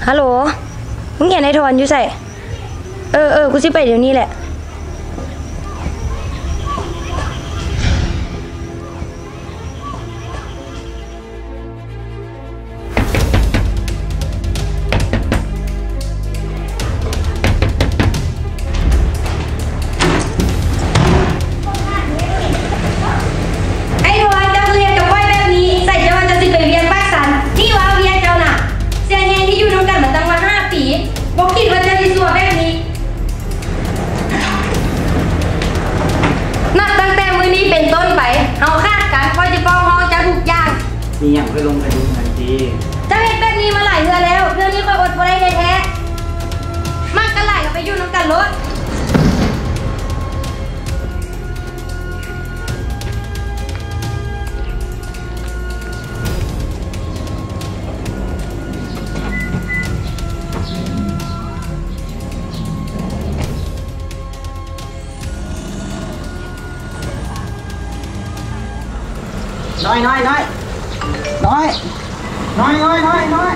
ຮັລໂຫຼ ມຶງເຫັນໄອ້ທອນຢູ່ໃສ? ເອີ ເອີ ກູຊິໄປດຽວນີ້ແຫຼະ. ໄອ້ທອນ ເຈົ້າຄືເຮັດກັບຂ້ອຍແບບນີ້? ໃສ່ເຈົ້າວ່າເຈົ້າຊິໄປວຽກປາກຊັນ ນີ້ວ່າວຽກເຈົ້ານະ. ເສຍແຮງທີ່ຢູ່ນຳກັນມາຕັ້ງວ່າຫ້າປີ ບໍ່ຄິດວ່າເຈົ້າຊິຊົ່ວແບບນີ້. ນັບຕັ້ງແຕ່ມື້ນີ້ເປັນຕົ້ນໄປ ເຮົາຂາດກັນ ຂ້ອຍຈະຟ້ອງຮ້ອງເຈົ້າທຸກຢ່າງ. ມີຫຍັງຄ່ອຍລົງໄປດູກັນຕິ. ເຈົ້າເຮັດແບບນີ້ມາຫຼາຍເທື່ອແລ້ວ ເທື່ອນີ້ຂ້ອຍອົດບໍ່ໄດ້ແທ້ໆ. ມັກກັນຫຼາຍກໍໄປຢູ່ນຳກັນໂລດ. ນ້ອຍ ນ້ອຍ ນ້ອຍ ນ້ອຍ ນ້ອຍ ນ້ອຍ ນ້ອຍ ນ້ອຍ.